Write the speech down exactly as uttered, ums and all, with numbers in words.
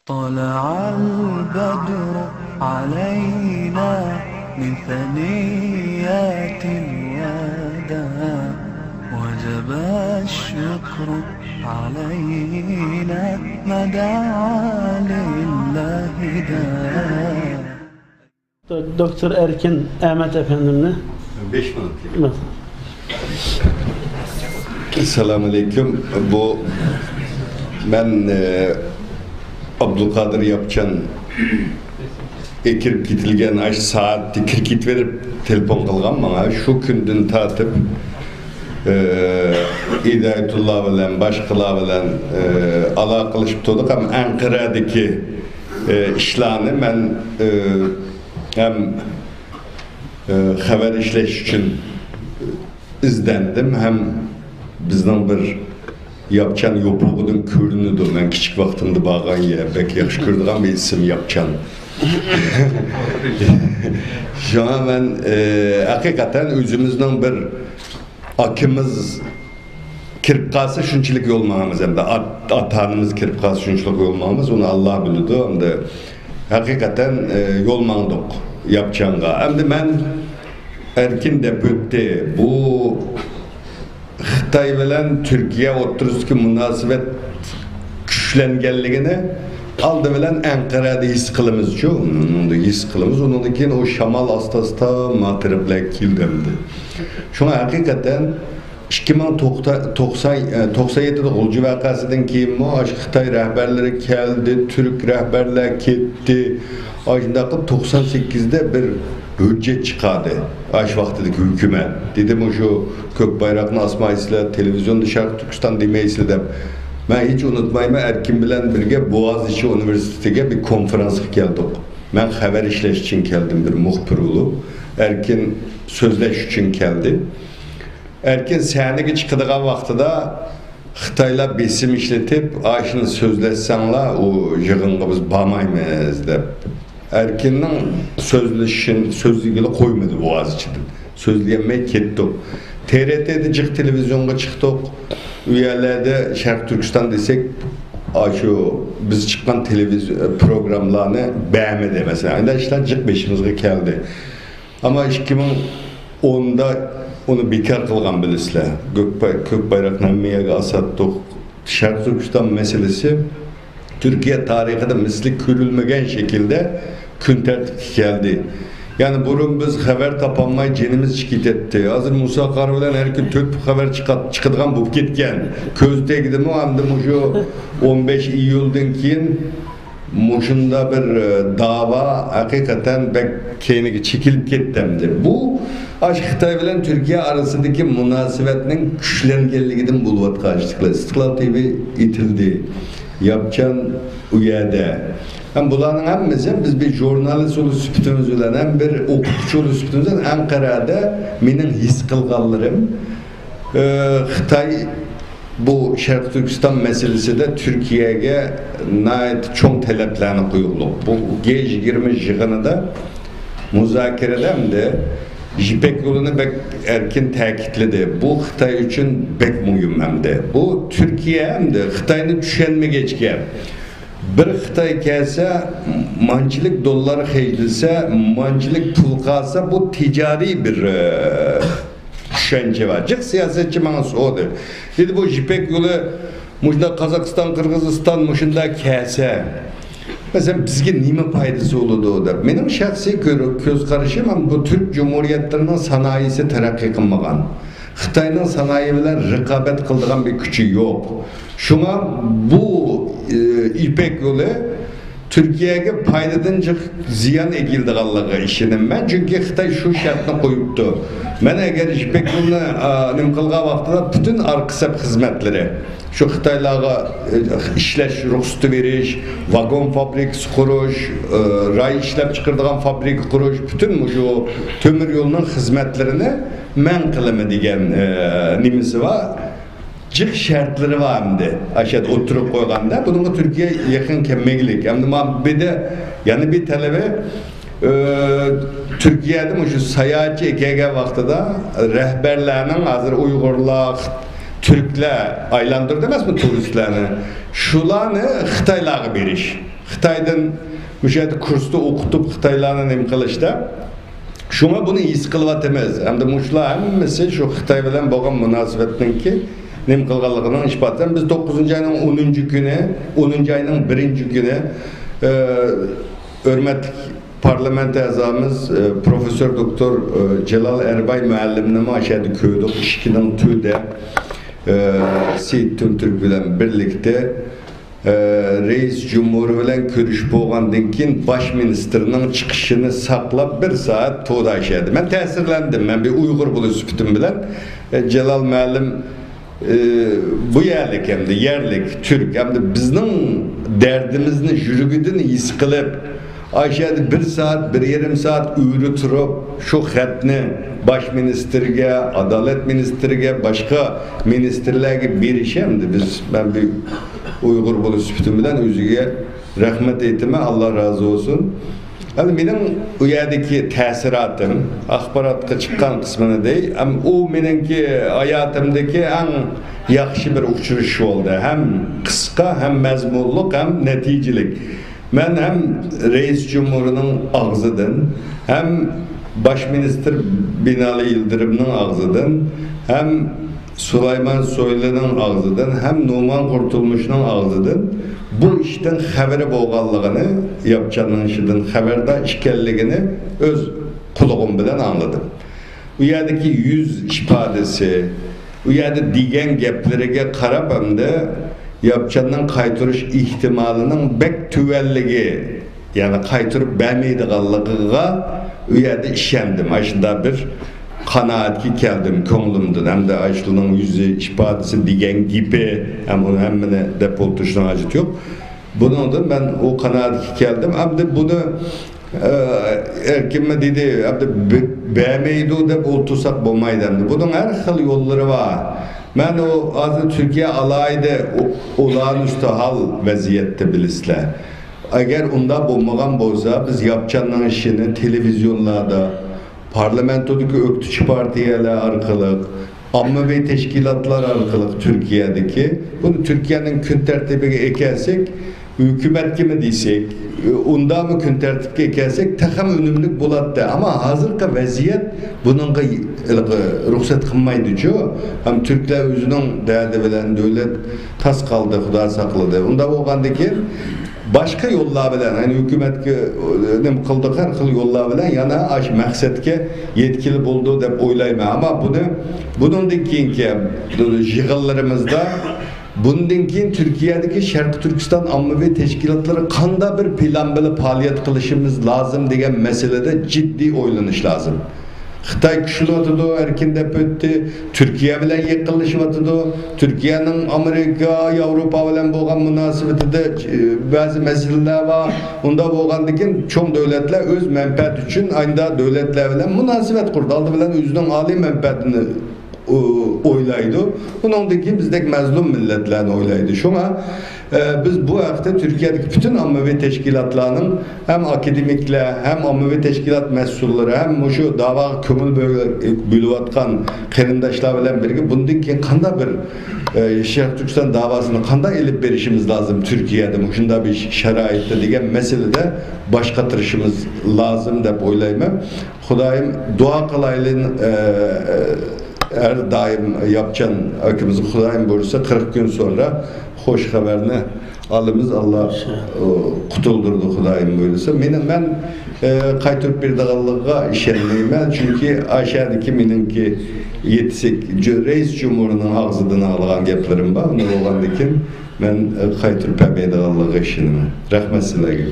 طلع البدر علينا من ثنيات الوداع، وجب الشكر علينا ما دعا لله داع. Doktor Erkin Ahmet Efendimni. Beş minut. Esselamu aleyküm. Bu, men, e, Abdülkadir Yapçan ekirip ketilgen aş saatte kirkit verip telefon kılgan bana. Şu künden tartıp, e, Hidayetullah bilen, başkalar bilen, e, alakalaşıp durduk. Hem Ankara'daki, e, işlerini ben, e, hem, e, haber işleş için izlendim. Hem bizden bir Yapçan yopuğunun körünüdü. Ben küçük vaktimde bağan ya, pek yakışık gördüğüm bir isim Yapçan. Şu an ben, e, hakikaten özümüzden bir akımız kirip kalsa şunçilik yol maňamız, hem de at, atanımız kirip kalsa şunçilik yol maňamız, onu Allah biledi. Hem de hakikaten, e, yol maňdık Yapçanğa. Hem de ben Erkin dep ötti. Bu Xitay bilen Türkiye oturusındaki münasebet küçlengenligini aldı bilen Ankara'da his kılımız şu. Onu da his kılımız. Ondan keyin o şamal asta-asta matiripler kildi. Şuna hakikaten ikki ming toqsan, toqsan, e, toqsan yettide G'ulji vaqasından keyin mi, aş Xitoy rahbarlari keldi, turk rahbarlar ketdi. Aşında qılıp toqsan sekkizde bir hüccet çıqardı. Aş vaqtidagi hukumat. Dedim, "Şu ko'k bayroqni osmaysizlar, televizionda Sharq Turkiston demaysizlar", deb. Men hech unutmayman, Erkin bilan birga Boğaziçi universitetiga bir konferansga keldik. Men xabar ishlash uchun keldim, bir muxbir bo'lib. Erkin so'zlash uchun keldi. Erkin sahnaga chiqadigan vaqtida Xitoylar besim ishlatib, "Ay, shuni so'zlashsanglar, u yig'inga biz bormaymiz", deb. Erkinning so'zlashishini, so'zligini qo'ymadi Boğaziçi'den. So'zlayolmay ketdik. T R T'de jiq televizionga chiqdik. U yerlarda Sharq Turkiston desak, "Ay, shu biz chiqqan televiz-, programmalarni bermadi", masalan. Endi ishlar jiq beshimizga keldi. Ammo ikki ming o'nda uni bekor qilgan, bilasizlar. Ko'k bay-, ko'k bayroqni hamma yerga osatdiq. Sharq Turkiston masalasi Turkiya tarixida misli ko'rilmagan shaklda kun tartibga keldi. Ya'ni burun biz xabar topolmay janimiz chiqib ketdi. Hozir Musa Qari bilan har kun to'rt xabar chiqa-, chiqadigan bo'lib ketgan. Ko'z tegdimi? Endi shu o'n besh iyuldan keyin مۇشۇنداق بىر، ئە، داۋا ھەقىقەتەن بەك كەينىگە چېكىلىپ كەتتى ئەمدى. بۇ ئاشۇ خىتاي بىلەن تۈركىيە ئارىسىدىكى مۇناسىۋەتنىڭ كۈچلەنگەنلىكىدىن بولۇۋاتقان ئىشلار. ئىستىقلال تىۋى ئېتىلدى. ياپچان ئۇ يەردە. ھەم بۇلارنىڭ ھەممىسى ھەم بىز بىر ژۇرنالىست بولۇش سۈپىتىمىز بىلەن، ھەم بىر ئوقۇتقۇچى بولۇش سۈپىتىمىز بىلەن ئەنقەرەدە مېنىڭ ھېس قىلغانلىرىم، ئە، خىتاي بۇ شەرقىي تۈركىستان مەسىلىسىدە تۈركىيەگە ناھايىتى چوڭ تەلەپلەرنى قويغۇلۇق. بۇ گې يىگىرمە يىغىنىدا مۇزاكىرىدە ھەمدە يىپەك يولىنى بەك ئەركىن تەكىتلىدى. بۇ خىتاي ئۈچۈن بەك مۇھىم ھەمدە. بۇ تۈركىيە ھەمدە خىتاينى چۈشەنمىگەچكە، بىر خىتاي كەلسە، مانچىلىك دوللار خەجلىسە، مانچىلىك پۇل قالسا، بۇ تىجارىي بىر، ئە، چۈشەنچە بار. جىق سىياسەتچى ماڭا سورىدى. دېدى، بۇ يىپەك يولى مۇشۇنداق قازاقىستان، قىرغىزىستان مۇشۇنداق كەلسە، مەسىلەن، بىزگە نېمە پايدىسى بولىدۇ دەپ. مېنىڭ شەخسىي كۆر-، كۆز قارىشىم، بۇ تۈرك جۇمھۇرىيەتلىرىنىڭ سانائىسى تەرەققىي قىلمىغان. خىتاينىڭ سانائىسى بىلەن رىقابەت قىلىدىغان بىر كۈچى يوق. شۇڭا بۇ، ئى، يىپەك يولى تۈركىيەگە پايدىدىن جىق زىيان ئەكېلىدىغانلىقىغا ئىشىنىمەن. چۈنكى خىتاي شۇ شەرتنى قويۇپتۇ. مەن ئەگەر يىپەك يولىنى، ئا، نېمە قىلغان ۋاقتىدا پۈتۈن ئارقا سەپ خىزمەتلىرى، شۇ خىتايلارغا، ئى، ئىشلەش رۇخسىتى بېرىش، ۋاگون فابرىكىسى قۇرۇش، ئى، راي ئىشلەپچىقىرىدىغان فابرىكا قۇرۇش، پۈتۈن مۇشۇ تۆمۈر يولنىڭ خىزمەتلىرىنى مەن قىلىمەن دېگەن، ئى، نېمىسى بار. جىق شەرتلىرى بار ئەمدى. ئاشۇ يەردە ئوتتۇرىغا قويغاندا، بۇنىڭغا تۈركىيە يېقىن كەلمەيلىك. ئەمدى ما بىردە يەنە بىر تەلىپى، ئى، تۈركىيەدە مۇشۇ ساياھەتچى كەلگەن ۋاقتىدا رەھبەرلەرنىڭ، ھازىر ئۇيغۇرلار، تۈركلەر ئايلاندۇرىدۇ ئەمەسمۇ تۇرىستلارنى؟ شۇلارنى خىتايلارغا بېرىش. خىتايدىن مۇشۇ يەردە كۇرستا ئوقۇتۇپ، خىتايلارنى نېمە قىلىشتا، شۇڭا بۇنى ھېس قىلىۋاتىمىز. ئەمدى مۇشۇلار ھەممىسى شۇ خىتاي بىلەن بولغان مۇناسىۋەتنىڭكى نېمە قىلغانلىقىنىڭ ئىسپاتى. بىز توققۇزىنچى ئاينىڭ ئونىنچى كۈنى، ئونىنچى ئاينىڭ بىرىنچى كۈنى، ئە، ھۆرمەتلىك پارلامېنت ئەزامىز، ئە، پروفېسسور دوكتور، ئە، جالال ئەرباي مۇئەللىمنىمۇ ئاشۇ يەردە كۆردۇق، ئىشىكنىڭ تۈۋىدە، ئە، سېيىت تۈنتۈرك بىلەن بىرلىكتە، ئە، رەئىس جۇمھۇر بىلەن كۆرۈشۈپ بولغاندىن كېيىن، باش مىنىستىرنىڭ چىقىشىنى ساقلاپ، بىر سائەت تۇردى ئاشۇ يەردە. مەن تەسىرلەندىم. مەن بىر ئۇيغۇر بولۇش سۈپىتىم بىلەن، ئە، جالال مۇئەللىم ئى، بۇ يەرلىك ئەمدى، يەرلىك، تۈرك، ئەمدى بىزنىڭ دەردىمىزنى يۈرىكىدىن ھېس قىلىپ، ئاشۇ يەردە بىر سائەت، بىر يېرىم سائەت ئۆرە تۇرۇپ، شۇ خەتنى باش مىنىستىرگە، ئادالەت مىنىستىرىگە، باشقا مىنىستىرلەرگە بېرىشى ئەمدى بىز، مەن بىر ئۇيغۇر بولۇش سۈپىتىم بىلەن ئۆزىگە رەھمەت ئېيتىمەن، ئاللا رازى بولسۇن. ئەمدى مېنىڭ ئۇ يەردىكى تەسىراتىم، ئاخباراتقا چىققان قىسمىنى دەي، ئەم، ئۇ مېنىڭكى ھاياتىمدىكى ئەڭ ياخشى بىر ئۇچرىشىش بولدى. ھەم قىسقا، ھەم مەزمۇنلۇق، ھەم نەتىجىلىك. مەن ھەم رەئىس جۇمھۇرنىڭ ئاغزىدىن، ھەم باش مىنىستىر بىنالى يىلدىرىمنىڭ ئاغزىدىن، ھەم سۇلايمان سويلۇنىڭ ئاغزىدىن ھەم نومان قۇرتۇلمۇشنىڭ ئاغزىدىن بۇ ئىشتىن خەۋىرى بولغانلىقىنى، ياپچاننىڭ ئىشىدىن خەۋەردار ئىكەنلىكىنى ئۆز قۇلىقىم بىلەن ئاڭلىدىم. ئۇ يەردىكى يۈز ئىپادىسى، ئۇ يەردە دېگەن گەپلىرىگە قاراپ، ئەمدى ياپچاننىڭ قايتۇرۇش ئېھتىمالىنىڭ بەك تۆۋەنلىكى، يەنى قايتۇرۇپ بەرمەيدىغانلىقىغا ئۇ يەردە ئىشەندىم. ئاشۇنداق بىر قانائەتكە كەلدىم كۆڭلۈمدىن. ھەمدە ئاشۇنىڭ يۈزى ئىپادىسى، دېگەن گېپى، ھەم ئۇنى ھەممىنى دەپ ئولتۇرۇشنىڭ ھاجىتى يوق. بۇنىڭدىن مەن ئۇ قانائەتكە كەلدىم. ئەمدى بۇنى، ئە، ئەركىنمۇ دېدى، ئەمدى بە-، بەرمەيدۇ دەپ ئولتۇرساق بولمايدۇ ئەمدى. بۇنىڭ ھەر خىل يوللىرى بار. مەن ئۇ ھازىر تۈركىيە ئالاھىدە ئو-، ئولانۈستى ھال ۋەزىيەتتە بىلىسىلەر. ئەگەر ئۇنداق بولمىغان بولسا، بىز ياپچاننىڭ ئىشىنى تېلېۋىزىيونلاردا، پارلامېنتودىكى ئۆكتىچى پارتىيەلەر ئارقىلىق، ئاممىۋى تەشكىلاتلار ئارقىلىق تۈركىيەدىكى، بۇنى تۈركىيەنىڭ كۈن تەرتىپىگە ئەكەلسەك، ھۆكۈمەتكىمۇ دېسەك، ئۇنداقمۇ كۈن تەرتىپكە ئەكەلسەك، تېخىمۇ ئۈنۈملۈك بولاتتى. ئەمما ھازىرقى ۋەزىيەت بۇنىڭغا ھېلىقى رۇخسەت قىلمايدۇچۇ. ھەم تۈركلەر ئۆزىنىڭ دەردى بىلەن، دۆلەت تاس قالدى، خۇدا ساقلىدى. ئۇنداق بولغاندىن كېيىن، باشقا يوللار بىلەن، يەنى ھۆكۈمەتكە، ئە، نېمە قىلدۇق، ھەر خىل يوللار بىلەن يەنە ئاشۇ مەقسەتكە يەتكىلى بولىدۇ دەپ ئويلايمەن. ئەمما بۇنى، بۇنىڭدىن كېيىنكى يىغىنلىرىمىزدا، بۇندىن كېيىن تۈركىيەدىكى شەرقىي تۈركىستان ئاممىۋى تەشكىلاتلىرى قانداق بىر پىلان بىلەن پائالىيەت قىلىشىمىز لازىم دېگەن مەسىلىدە جىددىي ئويلىنىش لازىم. خىتاي كۈچلىنىۋاتىدۇ، ئەركىن دەپ ئۆتتى. تۈركىيە بىلەن يېقىنلىشىۋاتىدۇ. تۈركىيەنىڭ ئامېرىكا، ياۋروپا بىلەن بولغان مۇناسىۋىتىدە، ئى، بەزى مەسىلىلەر بار. ئۇنداق بولغاندىكىن چوڭ دۆلەتلەر ئۆز مەنپەئەتى ئۈچۈن ئاينىدا دۆلەتلەر بىلەن مۇناسىۋەت قۇرىدۇ. ئالدى بىلەن ئۆزىنىڭ ئالىي مەنپەئەتىنى ئو-، ئويلايدۇ. ئۇنىڭدىن كېيىن بىزدەك مەزلۇم مىللەتلەرنى ئويلايدۇ. شۇڭا، ئە، بىز بۇ ھەقتە تۈركىيەدىكى پۈتۈن ئاممىۋى تەشكىلاتلارنىڭ، ھەم ئاكادېمىكلار، ھەم ئاممىۋى تەشكىلات مەسئۇللىرى، ھەم مۇشۇ داۋاغا كۆڭۈل بۆل-، بۆلۈۋاتقان قېرىنداشلار بىلەن بىرگە بۇندىن كېيىن قانداق بىر، ئە، شەرقىي تۈركىستان داۋاسىنى قانداق ئېلىپ بېرىشىمىز لازىم؟ تۈركىيەدە مۇشۇنداق بىر شارائىتتا دېگەن مەسىلىدە باش قاتۇرۇشىمىز لازىم دەپ ئويلايمەن. خۇدايىم دۇئا قىلايلى، ئە، ئە، ھەر دائىم ياپچان ئاكىمىزغا خۇدايىم بۇيرۇسا قىرىق كۈن سونرا خوش خەۋەرنى ئالىمىز. ئاللا، ئىنشائاللا. ئۇ، قۇتۇلدۇرىدۇ خۇدايىم بۇيرۇسا. مېنى، مەن، ئە، قايتۇرۇپ بېرىدىغانلىقىغا ئىشەنمەيمەن، چۈنكى ئاشۇ يەردىكى مېنىڭكى يېتىسى، جۇ-، رەئىس جۇمھۇرنىڭ ئاغزىدىن ئاڭلىغان گەپلىرىم بار. ئۇنى بولغاندىن كېيىن مەن، ئە، قايتۇرۇپ بەرمەيدىغانلىقىغا ئىشىنىمەن. رەھمەت سىلەرگە.